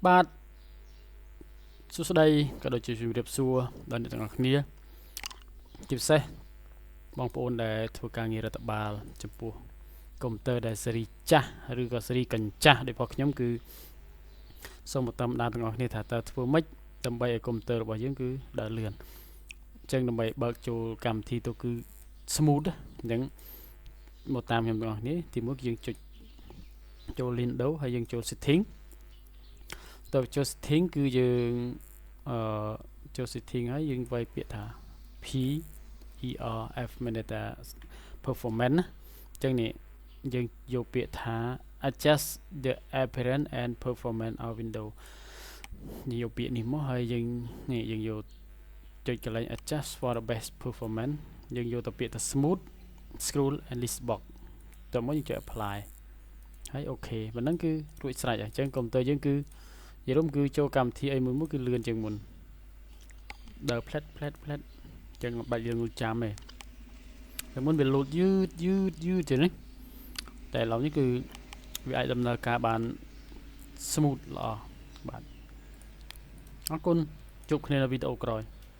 បាទសួស្តីក៏ដូចជាជម្រាបសួរដល់អ្នកទាំងអស់គ្នាជាពិសេសបងប្អូនដែលធ្វើការងាររដ្ឋបាលចំពោះកុំព្យូទ័រដែលស៊េរីចាស់ឬក៏ស៊េរីកញ្ចាស់ដូចរបស់ខ្ញុំគឺសូមតាមដានទាំងអស់គ្នាថាតើធ្វើម៉េចដើម្បីឲ្យកុំព្យូទ័ររបស់យើងគឺដើរលឿនអញ្ចឹងដើម្បីបើកចូលកម្មវិធីទៅគឺ smooth អញ្ចឹងមកតាមខ្ញុំទាំងអស់គ្នាទីមួយយើងចុចចូល Windows ហើយយើងចូល setting ទៅចូល setting គឺយើងអឺចូល setting ហើយយើងវាយពាក្យថា P E R F មានន័យថា performance ណាអញ្ចឹងនេះយើងយកពាក្យថា adjust the appearance and performance of window យកពាក្យនេះមកហើយយើងនេះយើងយកចុចកន្លែង adjust for the best performance យើងយកទៅពាក្យថា smooth scroll and list box តើមកយើងចុច apply ហើយ OK ប៉ុណ្ណឹងគឺរួចស្រេចអញ្ចឹងកុំព្យូទ័រយើងគឺនិយាយរួមគឺចូលកម្មវិធីអីមួយមួយគឺលឿនជាងមុនដើរផ្លែតផ្លែតផ្លែតអញ្ចឹងបាច់យើងចាំទេតែមុនវាលោតយឺតយឺតយឺតចឹងណាតែឥឡូវនេះគឺវាអាចដំណើរការបាន smooth ល្អបាទអរគុណជួបគ្នានៅវីដេអូក្រោយ។